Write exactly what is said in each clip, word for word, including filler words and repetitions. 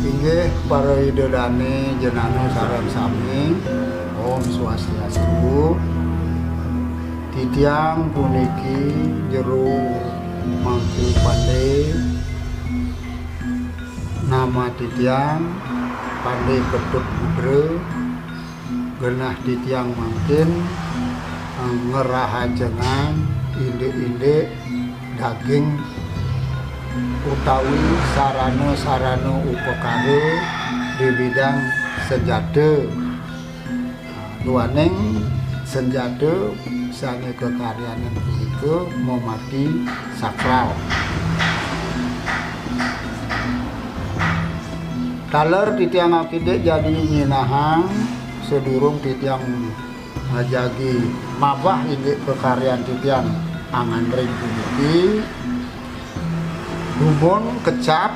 Inggih para Ida Dane jenengan sareng sami, Om Swastiastu. Titiang puniki Jero Mangku Pande, nama titiang Pande Ketut Putra. Genah titiang mangkin, eh, ngerahajengan indik-indik daging utawi sarana-sarana upakara di bidang senjata. Duaning senjata sane kakaryanin punika mamati sakral. Taler titiang akidik jagi nyinahang sadurung titiang jagi mabah indik pakaryan titiang angan ring puniki. Dumun kecap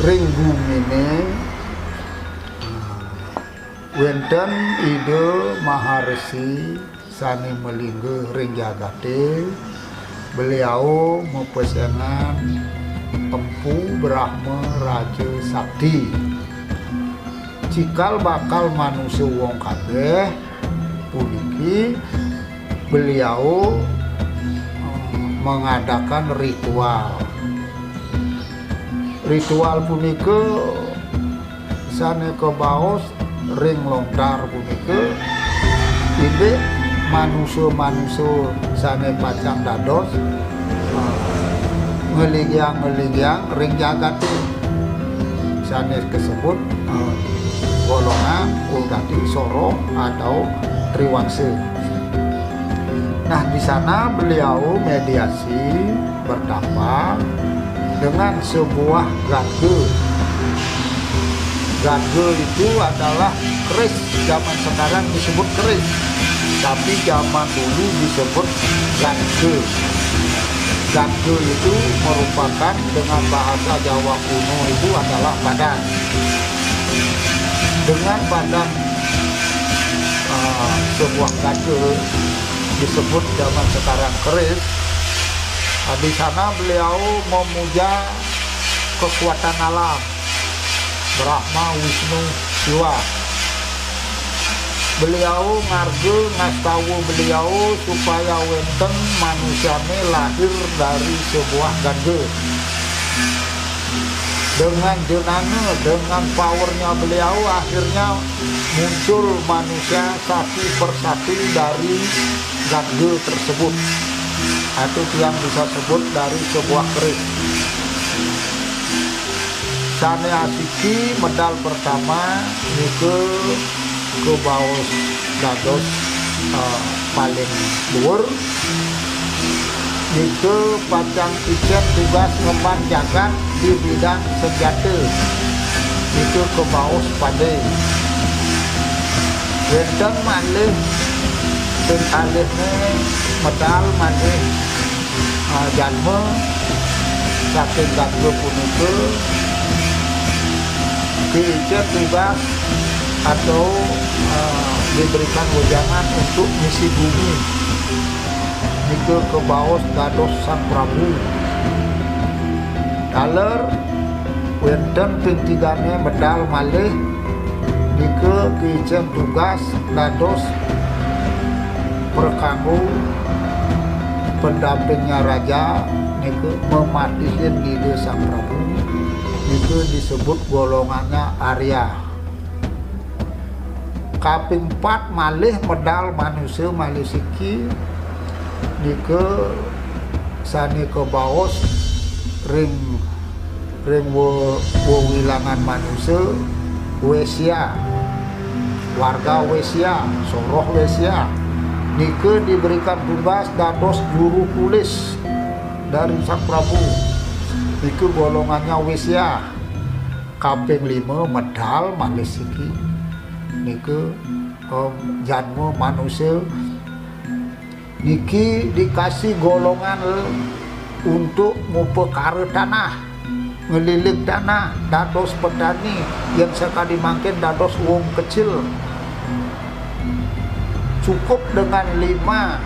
ring gumine wenten Ida Maharesi sane malingga ring jagate, beliau mapesengan Empu Brahma Raja Sakti. Cikal bakal manusa wong kabeh puniki beliau, eh, mengadakan ritual. Ritual punika sane kabaos ring lontar punika indik manusa-manusa sane pacang dados, eh, ngeligiang-ngeligiang ring jagate sane kasebut, eh, golongan utawi soroh atau triwangsa. Nah, di sana beliau mediasi bertapa dengan sebuah gatga. Gatga itu adalah keris, zaman sekarang disebut keris, tapi zaman dulu disebut gatga. Gatga itu merupakan, dengan bahasa Jawa kuno itu adalah badan. Dengan badan, eh, sebuah gatga disebut zaman sekarang keris. Nah, di sana beliau memuja kekuatan alam, Brahma, Wisnu, Siwa. Beliau ngarga ngastawa beliau supaya wenten manusiane lahir dari sebuah gatga. Dengan jenana, dengan powernya beliau, akhirnya muncul manusia satu persatu dari gatga tersebut. Atau tiang bisa sebut dari sebuah keris. Sane asiki medal pertama nika kabaos dados, eh, paling dhuwur. Nika pacang icen tugas ngemban jagat di bidang senjata. Nika kabaos pade. Wenten malih sing kalihne medal malih, ah, janma saking gatga punika kaicen tugas atau, ah, diberikan wejangan untuk ngisi bumi. Nika kabaos dados Sang Prabu. Taler wenten ping tigane medal malih nika kaicen tugas dados prakanggo pendampingnya raja nika mamatihin Ida Sang Prabu, nika disebut golongannya Arya. Kaping pat malih medal manusa malih siki nika sane kabaos ring, ring we-, wewilangan manusa Wesya, warga Wesya, soroh Wesya. Nika diberikan tugas dados juru kulis dari Sang Prabu. Nika golongannya Wesya. Kaping lima medal malih siki nika, em, janma manusa niki dikasih golongan untuk ngupakara tanah, ngeliling tanah, dados petani, yen sakadi mangkin dados wong kecil. Cukup dengan lima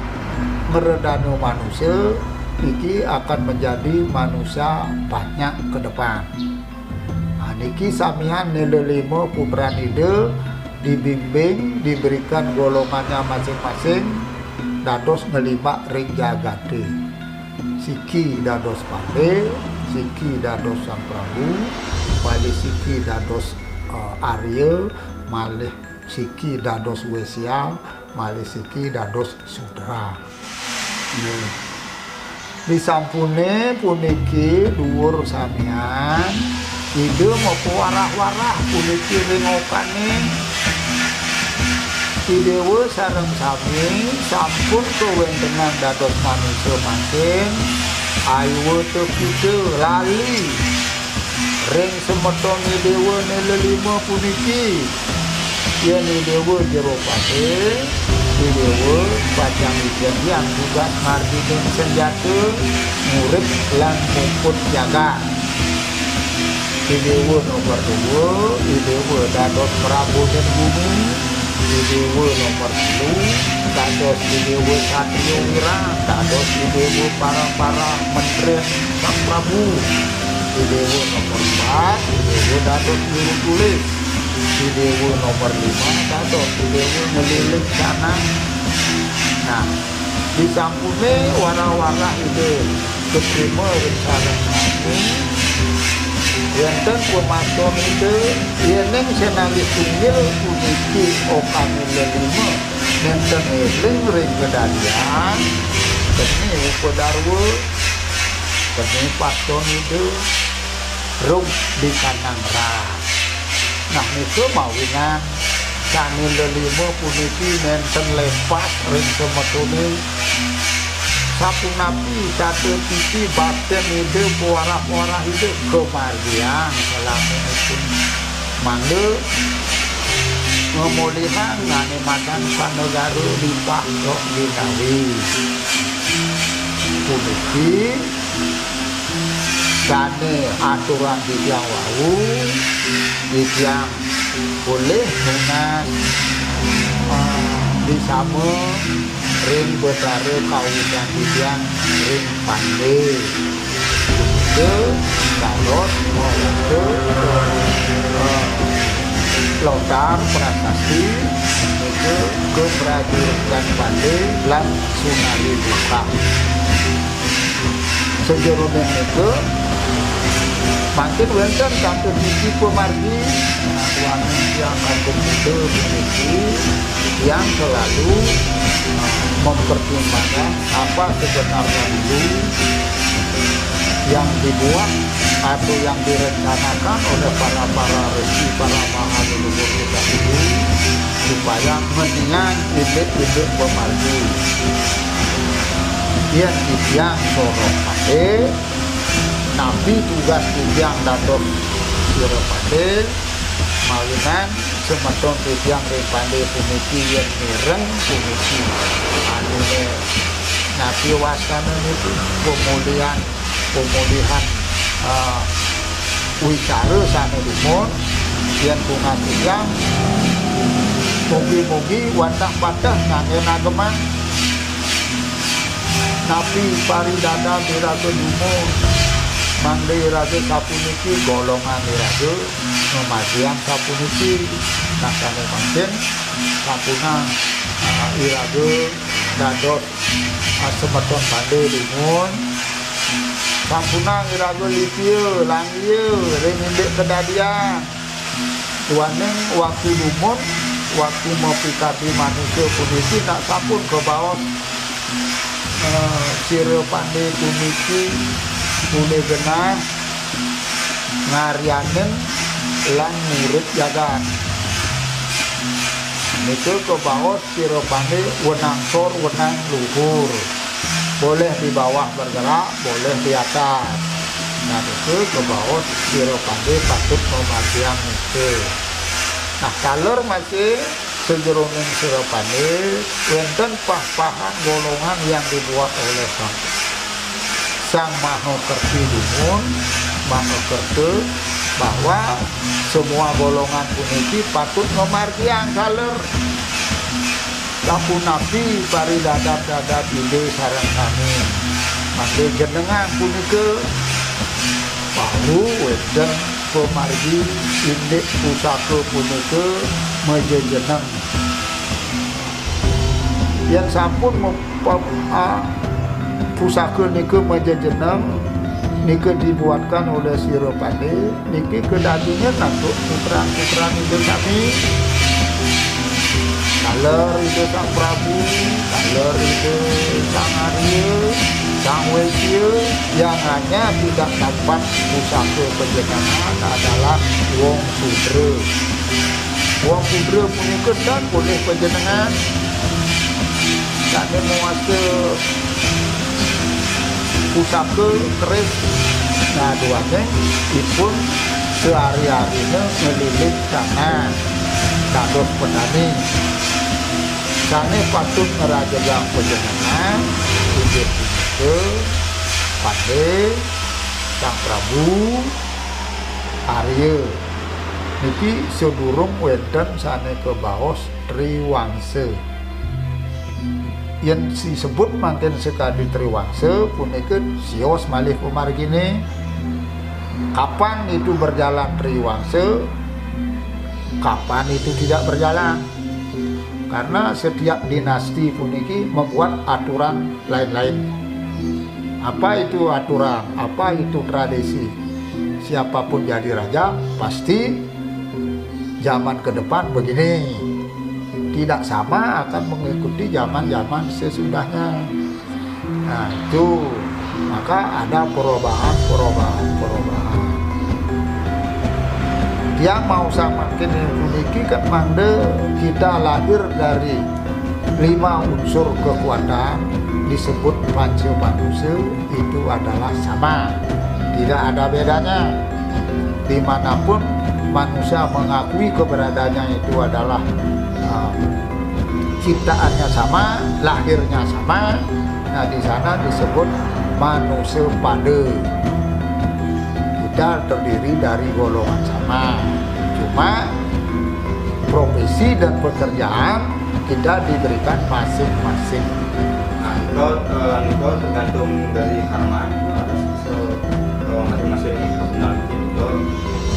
ngredana manusa, niki akan menjadi manusia banyak ke depan. Nah, Iki samian nilelima putran Ida dibimbing, diberikan golongannya masing-masing, dados nglimbak ring jagaté. Siki dados Pandé, siki dados Sang Prabu, malih siki dados, eh, Arya, malih siki dados Wésia, malih siki dados Sudra. Nggih. Disampuné puniki duur samian, Ida mapawarah-warah puniki ring okané. Idéwa sareng sami sampun kawéntenan dados manusa mangkin, ayuwa ta kita lali ring semeton Idéwa nilelima puniki. Yén Idéwa Jero Patih, Idéwa pacang ijen tiang tugas ngardinin senjata, ngurip lan muput jagat. Idéwa nomor dua, Idéwa dados prabuning bumi. Idéwa nomor telu, dados Idéwa satria wirang, dados Idéwa para-para menteri Sang Prabu. Idéwa nomor empat, Idéwa dados juru tulis. Idéwa nomor lima, dados Idéwa ngeliling canang. Nah, disampuné warah-warah Ida katrima ring sareng sami, wénten pamaston Ida, yéning Sénalis Tunggil puniki okané lelima, nénten éling ring kadadian, keni upadarwa, keni paston Ida, rug di kanang ras. Nah, nika mawinan sané lelima puniki nénten lepas ring semetoné. Sapunapi cata titi batin Ida, pawarah-pawarah Ida kamargiang salaminipun. Mangda ngamolihang ané madan sanegara limpah sok ginawi. Puniki sané aturang titiang wau, titiang polih nunas, eh, disama ring Betara kawisan titiang ring Pandé. Punika dados mawasta, eh, lontar prasasti nika kaprajuritan Pandé lan Sunari Buka. Sajeroning nika, mangkin wénten kantun siji pamargi, nah, duaning tiang Agung Muda puniki, tiang selalu, nah, mempertimbangkan apa sebenarnya dulu yang dibuat atau yang direncanakan oleh para, para resi, para mahaleluhur kita dulu, supaya ngeniang indik-indik pamargi. Yén titiang Sura Patih, napi tugas titiang dados Sura Patih, mawinan semeton titiang ring Pandé puniki yén mireng puniki. Anuné napi wastananipun pemulihan, pemulihan, eh, wicara sané dumun, yén tunas titiang, mugi-mugi wantah pateh nganggén ageman. Napi paridadan iraga dumun, mangda iraga sapuniki, golongan iraga ngamargiang sapuniki. Nah, sané mangkin sampunang, ah, iraga dados, ah, semeton Pandé dumun. Sampunang iraga litia, langgia ring indik kadadian. Duaning waktu dumun, waktu mapikadi manusa puniki nak sampun kabaos, eh, Sira Pandé puniki polih genah ngaryanin lan ngurip jagat. Nika kabaos Sira Pandé wenang sor, wenang luhur. Boleh di bawah bergerak, boleh di atas. Nah, nika kabaos Sira Pandé patut mamargiang nika. Nah, taler masih sajeroning Sira Pandé, wénten pah-pahan golongan yang dibuat oleh sang, Sang Maha Kerti dumun, Maha Kerta, bahwa semua golongan puniki patut mamargiang taler. Sapunapi paridadan-dadan Ida sareng sami. Mangda jenengan punika wau wénten pamargi indik pusaka punika majejeneng. Yén sampun mupam-, a, pusaka nika majejeneng, nika dibuatkan oleh sira pandé, niki kadagingin antuk putra-putran Ida sami. Taler Ida Sang Prabu, taler Ida Sang Arya, Sang Wésya, yang hanya tidak dapat pusaka panjenengan adalah Wong Sudra. Wong Sudra punika tan polih panjenengan. Sané mawasta pusaka keris. Nah, duaning ipun sehari-harina nglilit tanah dados petani. Sané patut ngrajegang panjenengan inggih punika Pandé, Sang Prabu, Arya. Niki sadurung wénten sané kabaos Triwangsa. Yén disebut mangkin sakadi Triwangsa, punika sios malih pamarginé. Kapan itu berjalan Triwangsa, kapan itu tidak berjalan. Karena setiap dinasti puniki membuat aturan lain-lain. Apa itu aturan? Apa itu tradisi? Siapapun jadi raja, pasti zaman ke depan begini. Tidak sama akan mengikuti zaman-zaman sesudahnya. Nah, itu. Maka ada perubahan, perubahan, perubahan. Yang mau samakin puniki kan mangda kita lahir dari lima unsur kekuatan disebut panca manusia, itu adalah sama. Tidak ada bedanya. Dimanapun manusia mengakui keberadaannya itu adalah, uh, ciptaannya sama, lahirnya sama, nah, di sana disebut manusia pada. Kita terdiri dari golongan sama. Cuma profesi dan pekerjaan kita diberikan masing-masing. Nah, itu, eh, itu tergantung dari karma, itu ada se-, eh, masing-masing personality itu.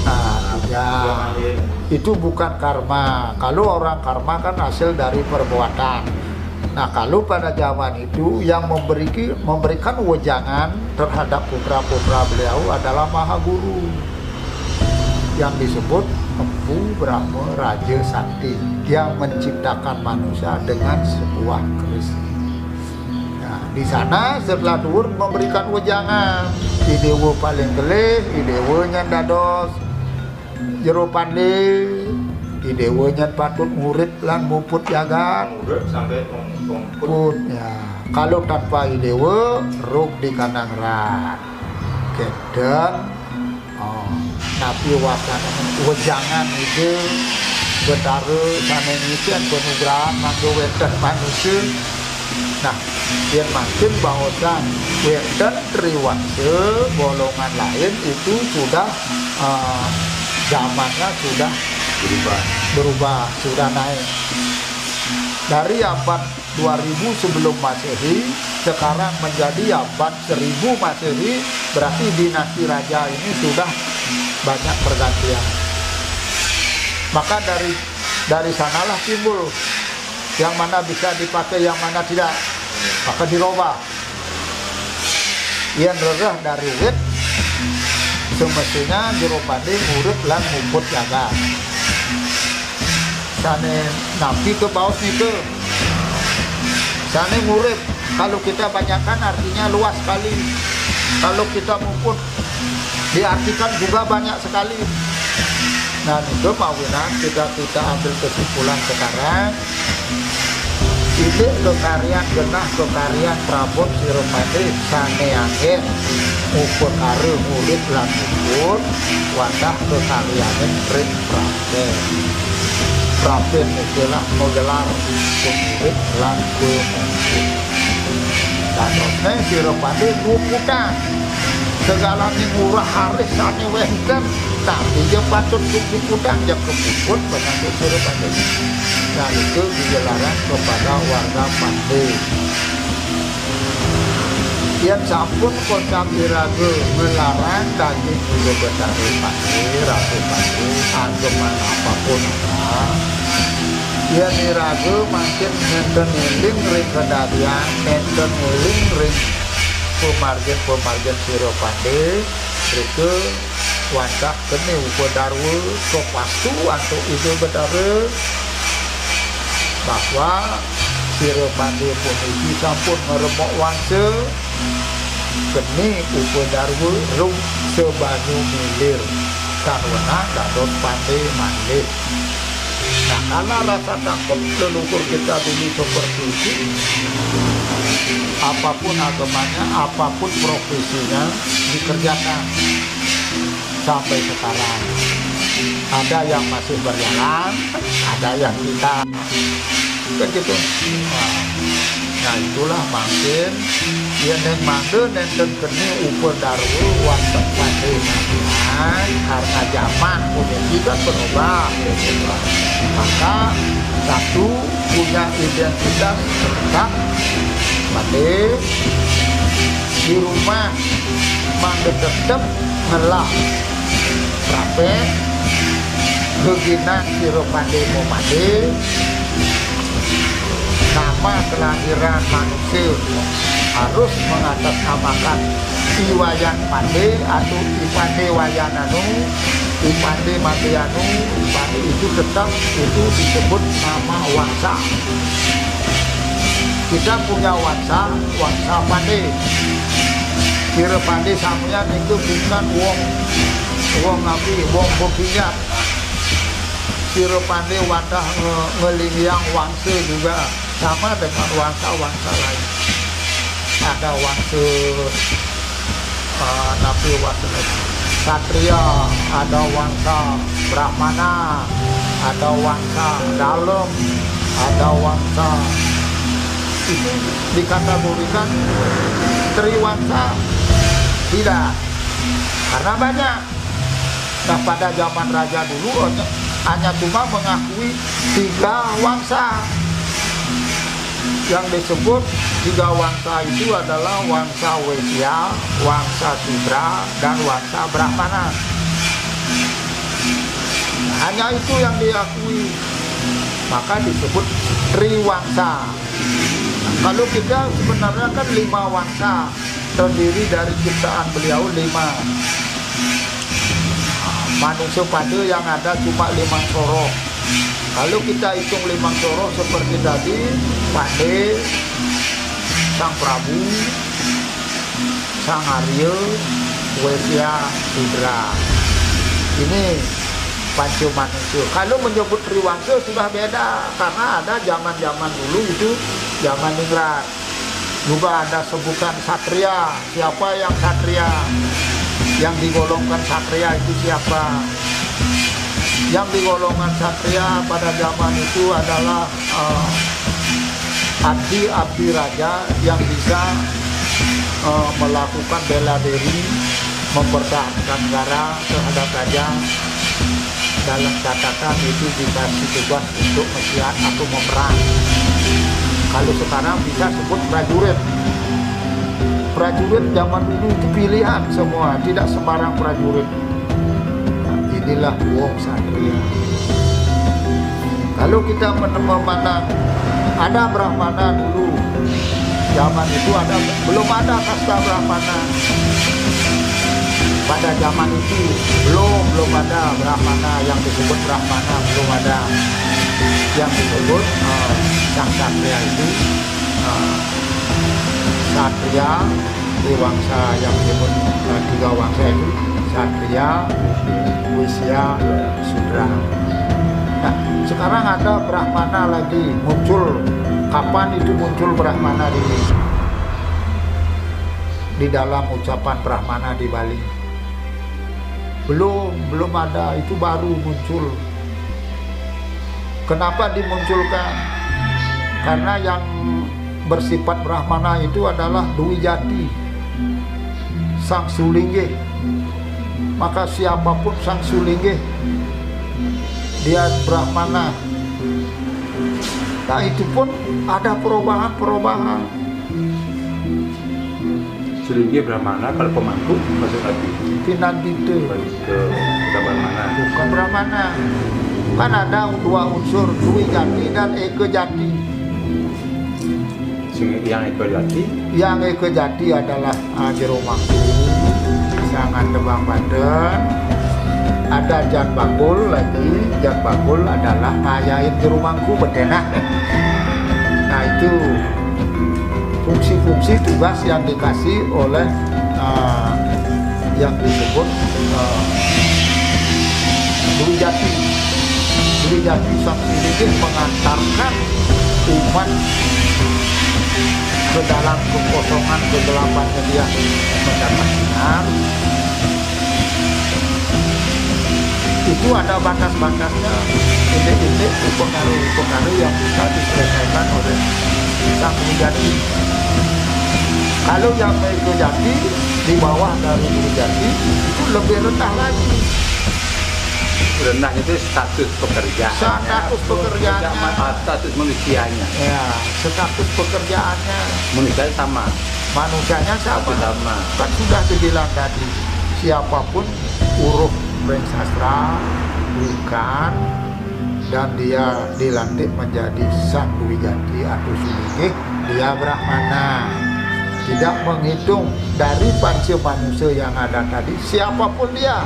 Nah, ya. Itu bukan karma. Kalau orang karma kan hasil dari perbuatan. Nah, kalau pada zaman itu yang memberiki-, memberikan wejangan terhadap putra-putra beliau adalah Maha Guru yang disebut Empu Brahma Raja Sakti yang menciptakan manusia dengan sebuah keris. Nah, di sana setelah turun memberikan wejangan, I Déwa paling kelih, I Déwa nyen dados Jero Pandé, I Déwa nyen patut ngurip lan muput jagat. Ngurip sampai pung-, pungput. Pun, ya. Kalau tanpa I Déwa, rug di kanang rat. Kénten, oh, napi wastané wejangan Ida Betara sané ngicén panugrahan mangda wénten manusia. Nah, yén mangkin baosan wénten triwangsa, golongan lain itu sudah, eh, zamannya sudah berubah, berubah, sudah naik. Dari abad dua ribu sebelum Masehi, sekarang menjadi abad seribu Masehi, berarti dinasti raja ini sudah banyak pergantian. Maka dari, dari sanalah timbul yang mana bisa dipakai, yang mana tidak, maka dirobah. Yén rereh dari wit, semestinya Jero Pandé ngurip lan muput jagat. Sané napi kabaos nika? Sané ngurip, kalau kita banyakkan artinya luas sekali. Kalau kita muput, diartikan juga banyak sekali. Nah, nika mawinan kita, kita ambil kesimpulan sekarang. Indik kekaryan genah kekaryan prabot sira pandé sané anggén upakara ngurip lan muput, wantah kekaryané ring prapin. Prapin nika lah magelar pangurip lan pamuput. Dadosné sira pandé muputang segalané murah arih sané wénten, tapi ja patut muputang, ja kapuput panantu sira pandé. Nah, itu digelarang kepada warga pandé. Yén sampun kocap iraga nglarang daging Ida Betara Pati, Ratu Pati, ageman apapun apa. Yén iraga mangkin nénten éling ring kadadian, nénten éling ring pamargin-pamargin sira Pati, rika wantah keni upadarwa kapastu antuk Ida Betara bahwa sira Pati puniki sampun ngremuk wangsa, keni upadarwa ruksa banyu milir, tan wenang dados pati malih. Nah, karena rasa takut leluhur kita dulu seperti itu, apapun agamanya, apapun profesinya, dikerjakan sampai sekarang. Ada yang masih berjalan, ada yang tidak. Begitu. Nah, nah, itulah mangkin yén ring mangda nénten keni upadarwa wantah pati malih, karena zaman puniki kan berubah. Maka satu punya identitas tetap pati, di rumah mangda tetep ngelah rapet, geginan sira pati mapati, nama kelahiran manusia harus mengatasnamakan I Wayan Pati atau I Pati Wayan anu, I Pati Mati anu, I Pati itu tetap itu disebut nama wangsa. Kita punya wangsa, wangsa Pati. Sira Pati samian itu bukan wong, wong api, wong bekingat. Sira Pati wantah nge-, ngelingiang wangsa juga sama dengan wangsa-wangsa lain. Ada wangsa, eh, napi wangsa satria, ada wangsa brahmana, ada wangsa dalem, ada wangsa, itu dikategorikan triwangsa. Tidak, karena banyak. Nah, pada zaman raja dulu hanya, hanya cuma mengakui tiga wangsa. Yang disebut tiga wangsa itu adalah wangsa Wesya, wangsa Sudra, dan wangsa Brahmana. Hanya itu yang diakui, maka disebut triwangsa. Kalau kita sebenarnya kan lima wangsa, terdiri dari ciptaan beliau lima. Manusia pada yang ada cuma limang soroh. Kalau kita hitung limang soroh seperti tadi, Pati, Sang Prabu, Sang Arya, Wesya, Sudra. Ini panca manusia. Kalau menyebut triwangsa sudah beda, karena ada zaman-zaman dulu itu zaman ningrat. Juga ada sebutan satria. Siapa yang satria? Yang digolongkan satria itu siapa? Yang digolongkan satria pada zaman itu adalah, eh, abdi-abdi raja yang bisa, eh, melakukan bela diri, mempertahankan negara terhadap raja. Dalam catatan itu dikasih tugas untuk mesiat atau memerang. Kalau sekarang bisa sebut prajurit. Prajurit zaman dulu itu pilihan semua, tidak sembarang prajurit. Nah, inilah wong satria. Kalau kita men-, memandang, ada Brahmana dulu. Zaman itu ada, belum ada kasta Brahmana. Pada zaman itu belum, belum ada Brahmana, yang disebut Brahmana belum ada. Yang disebut, eh, sang satria itu, eh, satria, di wangsa yang disebut, eh, tiga wangsa itu, satria, Wesya, Sudra. Nah, sekarang ada Brahmana lagi muncul. Kapan itu muncul Brahmana di, di dalam ucapan Brahmana di Bali? Belum, belum ada. Itu baru muncul. Kenapa dimunculkan? Karena yang bersifat Brahmana itu adalah Dwijati, Sang Sulinggih. Maka siapapun Sang Sulinggih, dia Brahmana. Nah, itu pun ada perubahan-perubahan. Sulinggih Brahmana, kalau pemangku masuk lagi. Pinandita. Ke Brahmana. Bukan Brahmana. Kan ada dua unsur, Dwi Jati dan Eka Jati. Sing yang Eka Jati. Yang Eka Jati adalah, ah, jero mangku, sangan tebang banten. Ada Jan Bakul lagi. Jan Bakul adalah ngayain jero mangku, bedenah. Nah, itu fungsi-fungsi tugas yang dikasih oleh, eh, yang disebut, eh, Dwi Jati. Dwi Jati Sang Silih mengantarkan umat ke dalam kekosongan, kegelapan, dia mendapat sinar. Itu ada batas-batasnya, titik-titik, upakara-upakara yang bisa diselesaikan oleh Sang Dwi Jati. Kalau yang Eka Jati, di bawah dari Dwi Jati, itu lebih rendah lagi. Rendah itu status pekerjaan. Status pekerjaannya. Status manusianya. Ya, status pekerjaannya. Manusia sama. Manusianya sama. Status sama. Kan sudah dibilang tadi, siapapun uruh ring sastra, bukan, dan dia dilantik menjadi Sang Dwi Jati atau Sulinggih, dia Brahmana. Tidak menghitung dari panca manusia yang ada tadi, siapapun dia.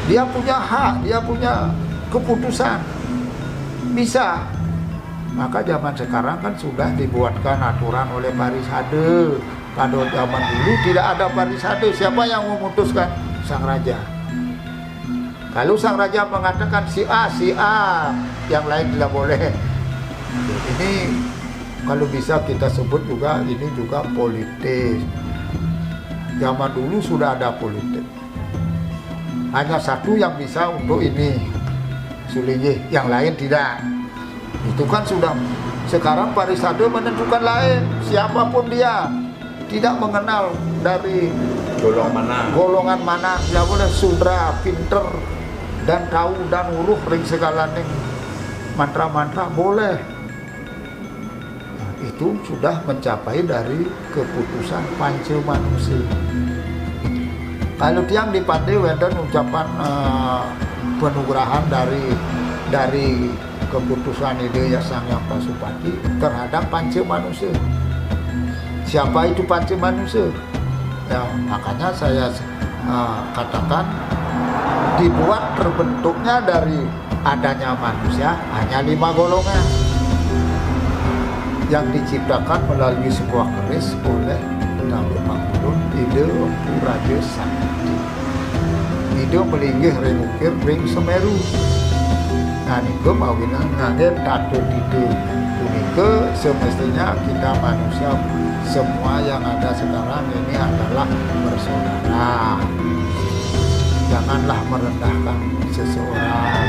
Dia punya hak, dia punya keputusan. Bisa. Maka zaman sekarang kan sudah dibuatkan aturan oleh parisada. Pada zaman dulu tidak ada parisada. Siapa yang memutuskan? Sang raja. Kalau sang raja mengatakan si A, si A, yang lain tidak boleh. Ini kalau bisa kita sebut juga, ini juga politis. Zaman dulu sudah ada politik. Hanya satu yang bisa untuk ini, Sulinggih, yang lain tidak. Itu kan sudah, sekarang parisada menentukan lain, siapapun dia, tidak mengenal dari golongan mana, golongan mana, tidak boleh, sudra, pinter, dan tahu dan uruh ring segalaning mantra-mantra, boleh. Nah, itu sudah mencapai dari keputusan panca manusia. Kalau tiang di Pande wenten ucapan, eh, penugrahan dari, dari keputusan Ida Hyang Pasupati terhadap panca manusia. Siapa itu panca manusia? Ya, makanya saya, eh, katakan dibuat terbentuknya dari adanya manusia hanya lima golongan yang diciptakan melalui sebuah keris oleh Nabi Pangulun, Ida Empu Raja Sakti. Ida malinggih ring ukir ring Semeru. Nah, nika mawinan ngangge tata tata punika, semestinya kita manusia semua yang ada sekarang ini adalah bersaudara. Janganlah merendahkan seseorang,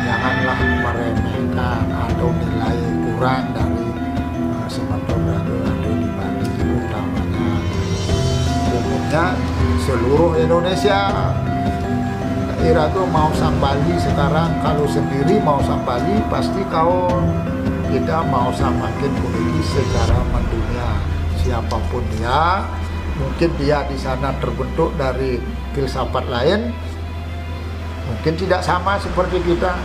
janganlah meremehkan atau nilai kurang dari, eh, semeton raga ada di Bali, utamanya umumnya seluruh Indonesia. Iraga maosang Bali sekarang, kalau sendiri maosang Bali, pasti kaon. Kita maosang mangkin puniki secara mendunia. Siapapun dia, mungkin dia di sana terbentuk dari filsafat lain, mungkin tidak sama seperti kita.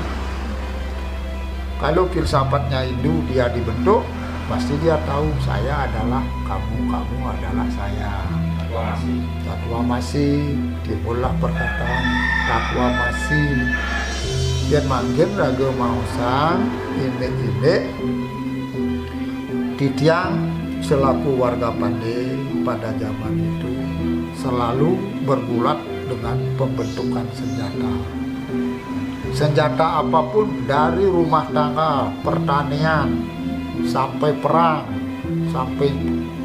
Kalau filsafatnya Hindu, dia dibentuk, pasti dia tahu, "Saya adalah kamu, kamu adalah saya." Tatwamasi. Tatwamasi, timbullah perkataan tatwamasi. Yen mangkin raga maosang, indik-indik, titiang selaku warga Pande pada zaman itu selalu bergulat dengan pembentukan senjata. Senjata apapun, dari rumah tangga, pertanian, sampai perang, sampai,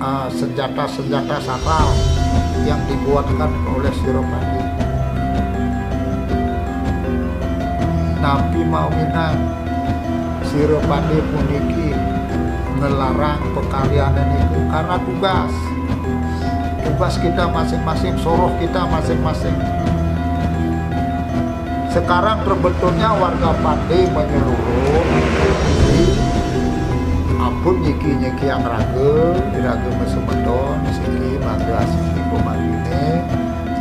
eh, senjata-senjata sakral yang dibuatkan oleh Sira Pande. Napi mawinan Sira Pande puniki ngelarang pakaryanan itu? Karena tugas. Tugas kita masing-masing, soroh kita masing-masing. Sekarang terbentuknya warga Pande menyeluruh di Ampun nyiki-nyikiang raga, iraga masemeton, siki mangga asiki pamariné,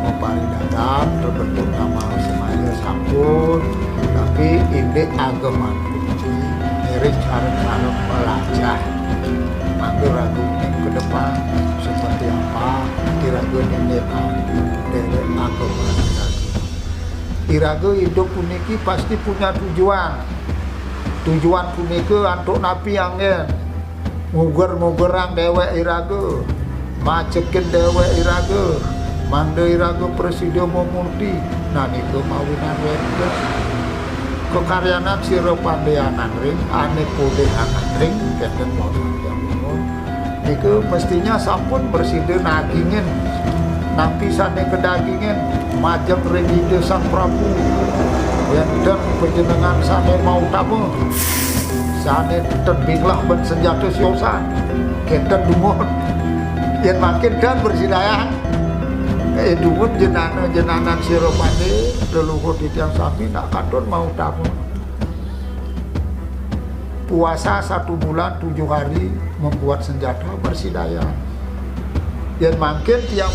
maparidadab, terbentuk nama semaya sampun, tapi indik agama kunci, ngiring cara-cara melajah. Mangga raga uning ke depan, seperti apa iraga nindikang dewek agama iraga. Iraga idup puniki pasti punya tujuan. Tujuan punika antuk napi anggén? Nguger-ngugerang dewek iraga, macekin dewek iraga, mangda iraga prasida mamurti, nah nika mawinan wénten. Kakaryanan sira pandéanan ring, ané polih angan ring, kénten wau. Nika mestinya sampun prasida nagingin. Napi sané kadagingin majeng ring Ida Sang Prabu. Wénten panjenengan sané mautama, sané ten binglah ban senjata siosan. Kénten dumun. Yén mangkin ten prasidayang. Eh, dumun jenengan-jenengan sira pandé, leluhur titiang sami nak katun mautama. Puasa satu bulan tujuh hari membuat senjata prasidayang. Yén mangkin tiang